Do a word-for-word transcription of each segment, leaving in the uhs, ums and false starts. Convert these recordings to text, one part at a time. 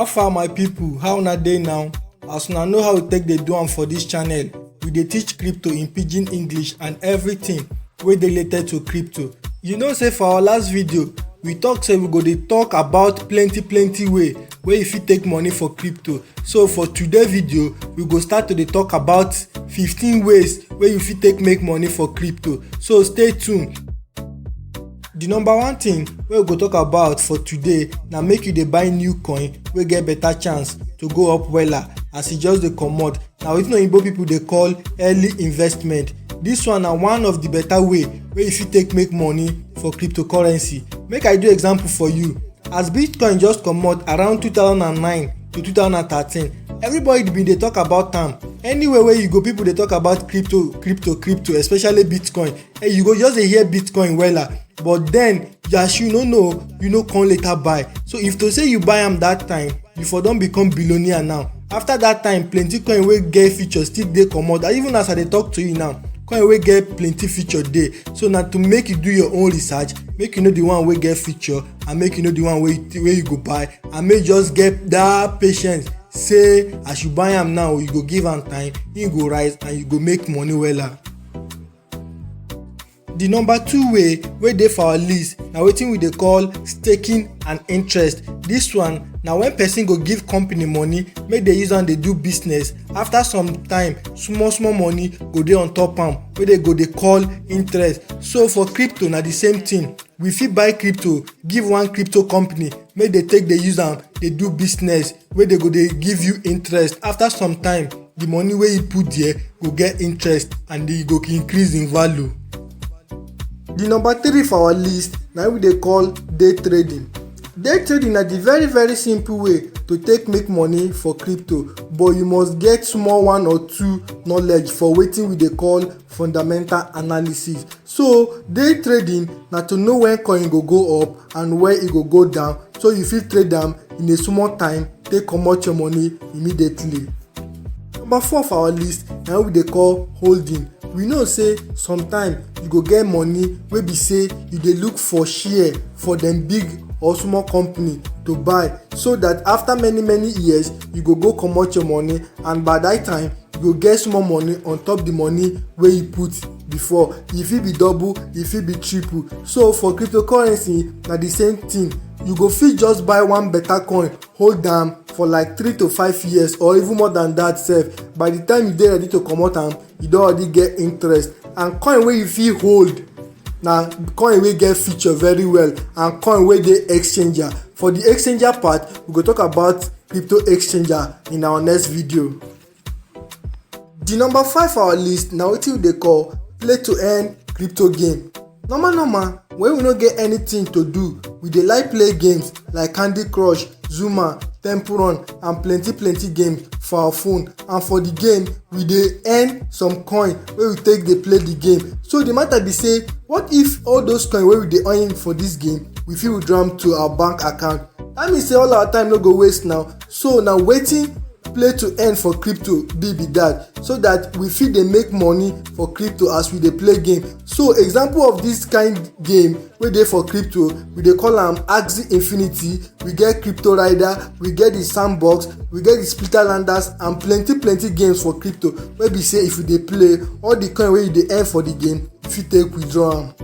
How far, my people? How una dey now? As una know how we take dey do am for this channel, we dey teach crypto in pidgin English and everything wey dey related to crypto. You know say for our last video, we talk say we go dey talk about plenty plenty way wey you fit take money for crypto. So for today video, we go start to dey talk about fifteen ways wey you fit take make money for crypto. So stay tuned. The number one thing wey we go talk about for today na make you dey buy new coin wey get better chance to go up wella as e just dey comot. Na wetin oyibo people dey call early investment. This one na one of the better way wey you fit take make money for cryptocurrency. Make I do example for you. As Bitcoin just comot around two thousand and nine to two thousand and thirteen, everybody bin dey talk about am. Anywhere wey you go, people dey talk about crypto, crypto, crypto, especially Bitcoin. And you go just dey hear Bitcoin wella. But then, as you no know, you no come later buy. So if to say you buy am that time, you for don become billionaire now. After that time, plenty coin wey get feature still dey comot. And even as I dey talk to you now, coin wey get plenty feature dey. So na to make you do your own research, make you know the one wey get feature, and make you know the one wey wey you go buy, and make you just get that patience. Say as you buy am now, you go give am time, e go rise, and you go make money wella. The number two way wey dey for our list na wetin we dey call staking and interest. This one na when person go give company money make dey use am dey do business. After some time, small small money go dey on top am wey dey go dey call interest. So for crypto na the same thing. We fit buy crypto, give one crypto company make dey take dey use am dey do business wey dey go dey give you interest. After some time, the money wey you put there go get interest and e go increase in value. The number three for our list na we dey call day trading. Day trading na the very very simple way to take make money for crypto, but you must get small one or two knowledge for wetin we dey call fundamental analysis. So day trading na to know when coin go go up and when e go go down, so you fit trade am in a small time take comot your money immediately. Number four for our list na we dey call holding. We know say sometime you go get money wey be say you dey look for share for dem big or small company to buy, so that after many many years you go go comot your money, and by that time you go get small money on top the money wey you put before. E fit be double, e fit be triple. So for cryptocurrency na the same thing. You go fit just buy one better coin, hold am for like three to five years or even more than that sef. By the time you dey ready to comot am, you don already get interest. And coin wey you fit hold na coin wey get feature very well and coin wey dey exchanger. For the exchanger part, we go talk about crypto exchanger in our next video. The number five for our list na wetin we dey call play to earn crypto game. Normal normal, when we no get anything to do, we dey like play games like Candy Crush, Zuma, Temple Run, and plenty plenty games for our phone. And for the game, we dey earn some coin wey we take dey play the game. So the matter be say, what if all those coin wey we dey earn for this game, we fit withdraw am to our bank account? That mean say all our time no go waste now. So na wetin play to earn for crypto be be that, so that we fit dey make money for crypto as we dey play game. So example of this kind game wey dey for crypto, we dey call am Axie Infinity, we get Crypto Rider, we get the Sandbox, we get the Splitter Landers, and plenty plenty games for crypto wey be say if you dey play, all the coin wey you dey earn for the game, you fit take withdraw am.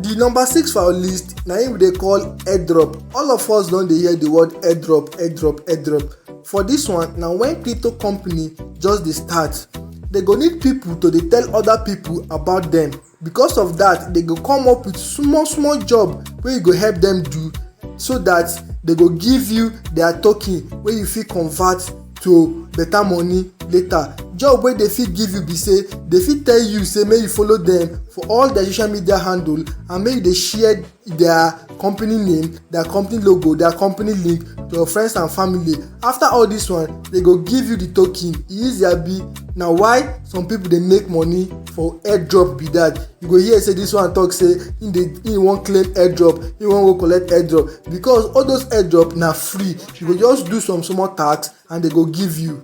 The number six for our list na im we dey call airdrop. All of us don dey hear the word airdrop, airdrop, airdrop. For this one, na when crypto company just dey start, they go need people to dey tell other people about them. Because of that, they go come up with small small job wey you go help them do, so that they go give you their token wey you fit convert to better money later. Job wey they fit give you be say they fit tell you say make you follow them for all their social media handle and make you dey share their company name, their company logo, their company link to your friends and family. After all this one, they go give you the token. E easy abi? Na why some people dey make money for airdrop be that. You go hear say this one talk say he dey he wan claim airdrop, he wan go collect airdrop, because all those airdrop na free. You go just do some small task and they go give you.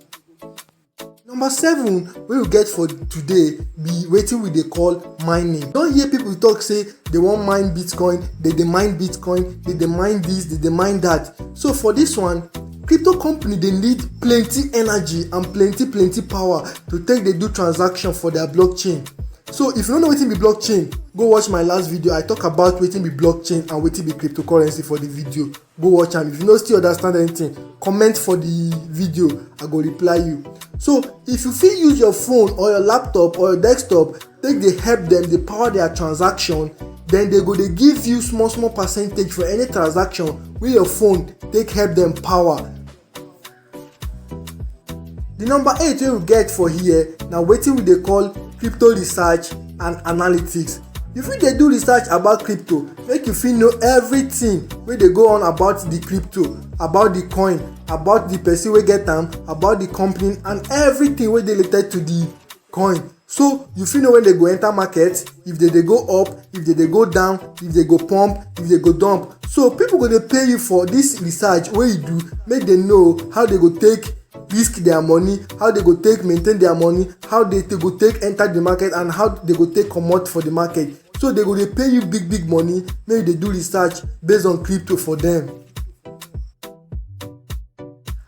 Number seven wey we get for today be wetin we dey call mining. You don hear people talk say they wan mine Bitcoin, they dey mine Bitcoin, they dey mine this, they dey mine that. So for this one, Crypto company dey need plenty energy and plenty plenty power to take dey do transaction for their blockchain. So if you no know wetin be blockchain, go watch my last video. I talk about wetin be blockchain and wetin be cryptocurrency for the video. Go watch am. If you no still understand anything, comment for the video, I go reply you. So if you fit use your phone or your laptop or your desktop take dey help them dey power their transaction, then they go dey give you small small percentage for any transaction wey your phone take help them power. The number eight wey we get for here na wetin we dey call crypto research and analytics. You fit dey do research about crypto, make you fit know everything wey dey go on about the crypto, about the coin, about the person wey get am, about the company, and everything wey dey related to the coin. So you fit know when they go enter market, if they dey go up, if they dey go down, if they go pump, if they go dump. So people go dey pay you for this research wey you do, make they know how they go take risk their money, how they go take maintain their money, how they t- go take enter the market, and how they go take comot for the market. So they go dey pay you big big money make you dey do research based on crypto for them.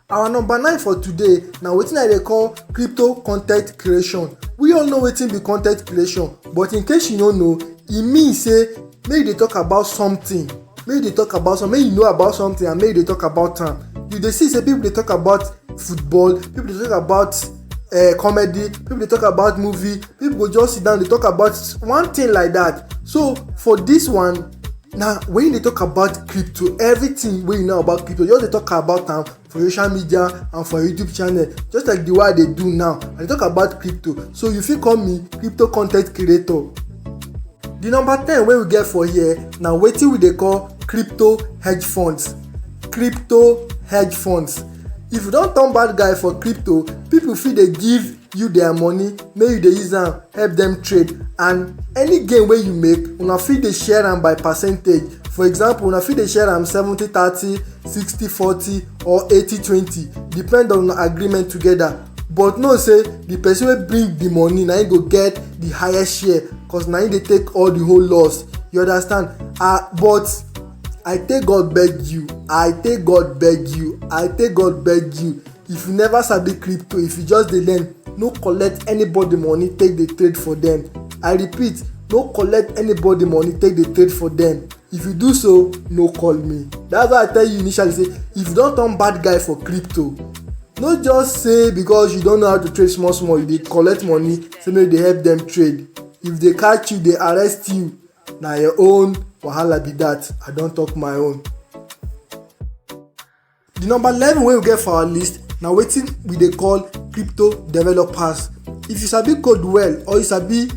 Our number nine for today na wetin I dey call crypto content creation. We all know wetin be content creation, but in case you no know, e mean say make you dey talk about something, make you dey talk about something, make you know about something, and make you dey talk about am. You dey see say people dey talk about football, people dey talk about uh, comedy, people dey talk about movie, people go just sit down dey talk about one thing like that. So for this one, na when you dey talk about crypto, everything wey you know about crypto, just dey talk about am for social media and for YouTube channel, just like the way I dey do now. I dey talk about crypto, so you fit call me crypto content creator. The number ten wey we get for here na wetin we dey call crypto hedge funds. Crypto hedge funds. If you don turn bad guy for crypto, people fit dey give you their money make you dey use am help them trade, and any gain wey you make, una fit dey share am by percentage. For example, una fit dey share am seventy thirty, sixty forty, or eighty twenty, depend on una agreement together. But know say the person wey bring the money na him go get the highest share, cause na him dey take all the whole loss. You understand? Ah, but I take God beg you, I take God beg you, I take God beg you. If you never sabi crypto, if you just dey learn, no collect anybody money take dey trade for them. I repeat, no collect anybody money take dey trade for them. If you do so, no call me. That's why I tell you initially say, if you don turn bad guy for crypto, no just say because you don't know how to trade small small, you dey collect money, say make you dey help them trade. If they catch you, they arrest you, na your own wahala be that. I don talk my own. The number eleven wey we get for our list na wetin we dey call crypto developers. If you sabi code well or you sabi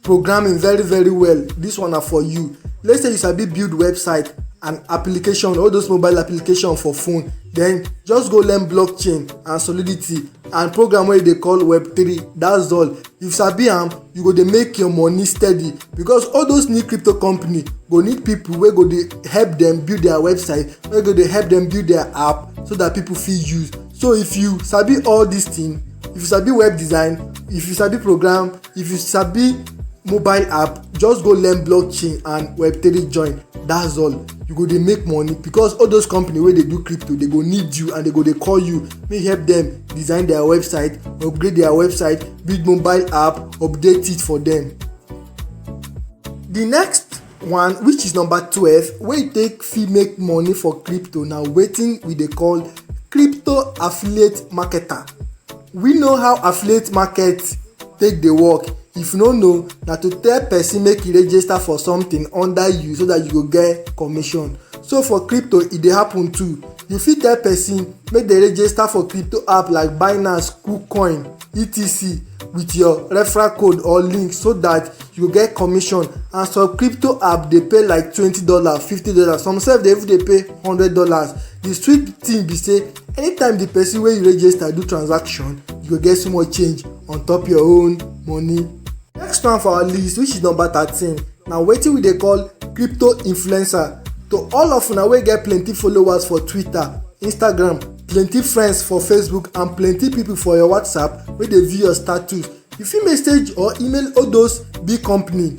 programming very very well, this one na for you. Let's say you sabi build website and application, all those mobile application for phone, then just go learn blockchain and Solidity and program wey dey call web three. That's all. If you sabi am, you go dey make your money steady, because all those new crypto company go need people wey go dey help them build their website, wey go dey help them build their app, so that people fit use. So if you sabi all this thing, if you sabi web design, if you sabi program, if you sabi mobile app, just go learn blockchain and web three join. That's all. You go dey make money, because all those company wey dey do crypto, they go need you and they go dey call you make help them design their website, upgrade their website, build mobile app, update it for them. The next one, which is number twelve, wey take fit make money for crypto, na wetin we dey call crypto affiliate marketer. We know how affiliate market take dey work. If you no know, na to tell person make e register for something under you so that you go get commission. So for crypto, e dey happen too. You fit tell person make they register for crypto app like Binance, KuCoin, et cetera with your referral code or link, so that you go get commission. And some crypto app dey pay like twenty dollars, fifty dollars, some sef dey even dey pay hundred dollars. The sweet thing be say, anytime the person wey you register do transaction, you go get small change on top your own money. Next one for our list, which is number thirteen, na wetin we dey call crypto influencer. To all of una wey get plenty followers for Twitter, Instagram, plenty friends for Facebook, and plenty people for your WhatsApp wey dey view your status, you fit message or email all those big company,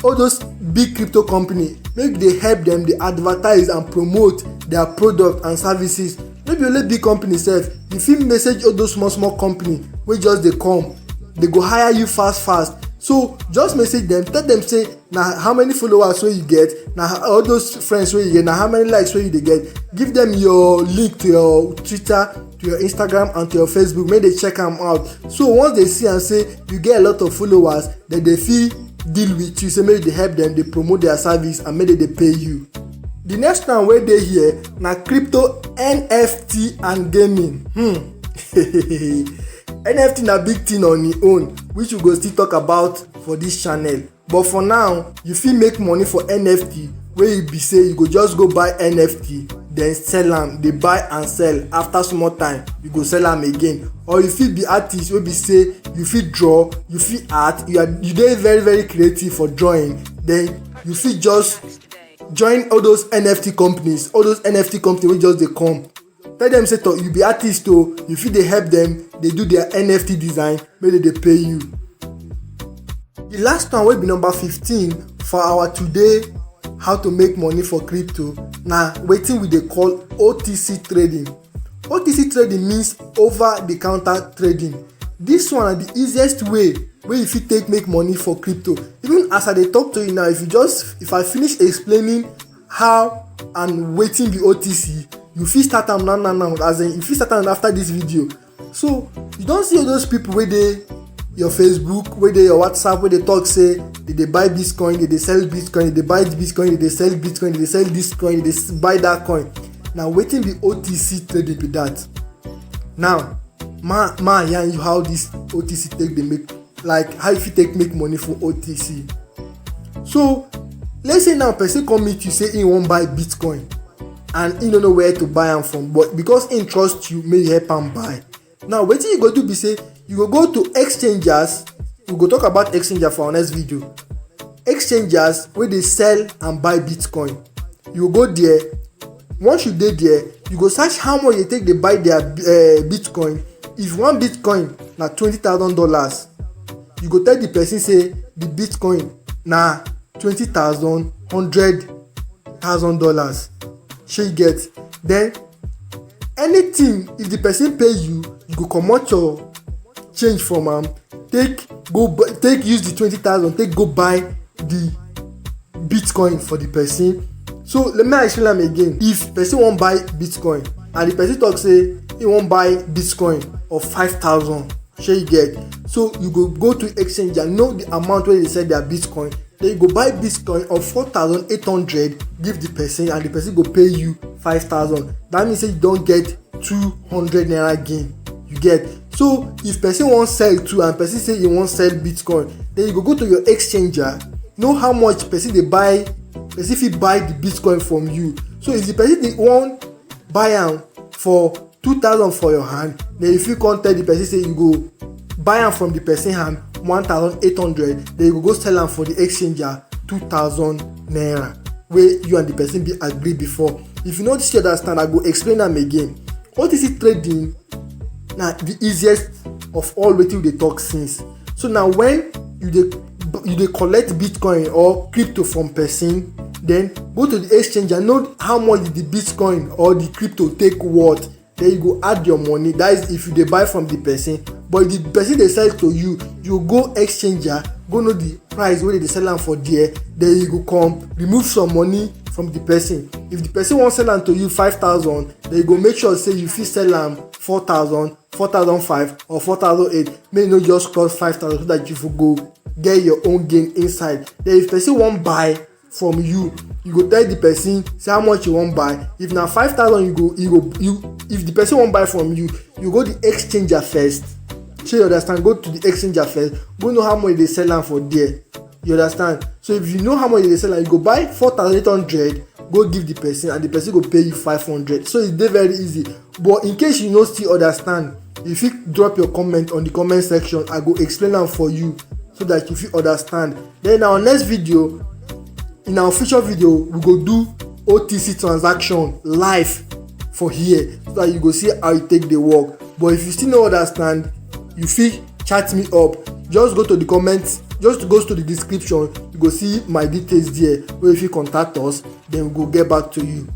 all those big crypto company, make they help them dey advertise and promote their product and services. No be only big company sef, you fit message all those small small company wey just dey come, they go hire you fast fast. So just message them, tell them say na how many followers wey you get, na all those friends wey you get, na how many likes wey you dey get. Give them your link to your Twitter, to your Instagram and to your Facebook, make they check am out. So once they see am say you get a lot of followers, then they fit deal with you, say make you dey help them, dey promote their service and make they dey pay you. The next one wey dey here na crypto N F T and gaming. Hmm. N F T na big thing on e own, which we go still talk about for this channel. But for now, you fit make money for N F T wey you be say you go just go buy N F T, then sell am, dey buy and sell. After small time, you go sell am again. Or you fit be artist wey be say you fit draw, you fit art, you are, you dey very very creative for drawing. Then you fit just join all those N F T companies, all those N F T companies wey just dey come. Tell them say to, you be artist o, you fit dey help them, dey do their N F T design, make they dey pay you. The last one wey be number fifteen for our today how to make money for crypto na wetin we dey call O T C trading. O T C trading means over the counter trading. This one na the easiest way wey you fit take make money for crypto. Even as I dey talk to you now, if you just, if I finish explaining how and wetin be O T C, you fit start am now now now, as in you fit start am after this video. So you don see all those people wey dey your Facebook, wey dey your WhatsApp, wey dey talk say they dey buy Bitcoin, they dey sell Bitcoin, they dey buy Bitcoin, they dey sell Bitcoin, they dey sell this coin, they dey s- buy that coin. Na wetin be O T C trading be that. Now, ma ma yarn you how this O T C take dey make, like how you fit take make money for O T C. So let's say now person come meet you say he wan buy Bitcoin and he no know where to buy am from, but because he trust you, make you help am buy. Now wetin you go do be say you go go to exchangers. We go talk about exchanger for our next video. Exchangers wey dey sell and buy Bitcoin. You go go there. Once you dey there, you go search how much they take dey buy their uh, Bitcoin. If one Bitcoin na twenty thousand dollars, you go tell the person say the Bitcoin na twenty thousand, hundred thousand dollars. Shey you get? Then anything, if the person pay you, you go comot your change from am, take go bu- take use the twenty thousand, take go buy the Bitcoin for the person. So let me explain am again. If person wan buy Bitcoin and the person talk say he wan buy Bitcoin of five thousand, shey you get? So you go go to exchange and know the amount wey they sell their Bitcoin. Then you go buy Bitcoin of four thousand eight hundred, give the person, and the person go pay you five thousand. That means say you don get two hundred naira gain. You get? So if person wan sell too and person say he wan sell Bitcoin, then you go go to your exchanger, know how much person dey buy, person fit buy the Bitcoin from you. So if the person dey wan buy am for two thousand for your hand, then you fit come tell the person say you go buy am from the person hand one thousand eight hundred, then you go go sell am for the exchanger two thousand naira wey you and the person be agree before. If you no still understand, I go explain am again. O T C trading na the easiest of all wetin we dey talk since. So na when you dey you dey collect Bitcoin or crypto from person, then go to the exchange and know how much the Bitcoin or the crypto take worth. Then you go add your money. That is if you dey buy from the person. But if the person dey sell to you, you go exchanger, go know the price wey they dey sell am for there. Then you go come remove some money from the person. If the person wan sell am to you five thousand, then you go make sure say you fit sell am four thousand, four thousand five or four thousand eight. Make you no just cross five thousand, so that you for go get your own gain inside. Then if person wan buy from you, you go tell the person say how much you wan buy. If na five thousand, you go you go you if the person wan buy from you, you go the exchanger first. Shey you understand? Go to the exchanger first, go know how much they sell am for there. You understand? So if you know how much they sell am, you go buy four thousand eight hundred, go give the person, and the person go pay you five hundred. So e dey very easy. But in case you no still understand, you fit drop your comment on the comment section. I go explain am for you so that you fit understand. Then in our next video, in our future video, we go do O T C transaction live for here, so that you go see how e take dey work. But if you still no understand, you fit chat me up. Just go to the comments, just go to the description, you go see my details there, where you fit contact us, then we go get back to you.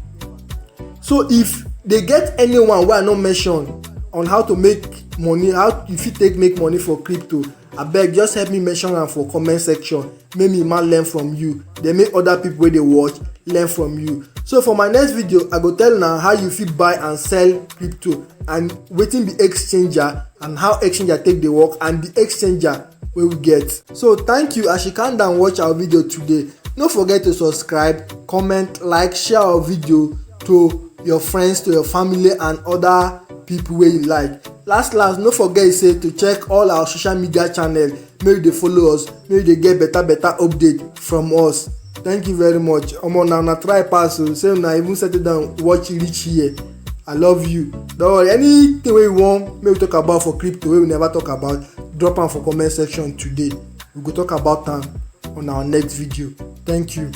So if Dey get anyone wey I no mention on how to make money, how you fit take make money for crypto, abeg just help me mention am for comment section, make me ma learn from you, then make other people wey dey watch learn from you. So for my next video, I go tell una how you fit buy and sell crypto and wetin be exchanger and how exchanger take dey work and the exchanger wey we get. So thank you as you calm down watch our video today. No forget to subscribe, comment, like, share our video to your friends, to your family and other people wey you like. Last last, no forget say to check all our social media channel, make you dey follow us, make you dey get better better update from us. Thank you very much. Omo, na una try pass o, say una even settle down watch reach here. I love you. Don't worry, anything wey you want make we talk about for crypto wey we never talk about, drop am for comment section today. We go talk about am on our next video. Thank you.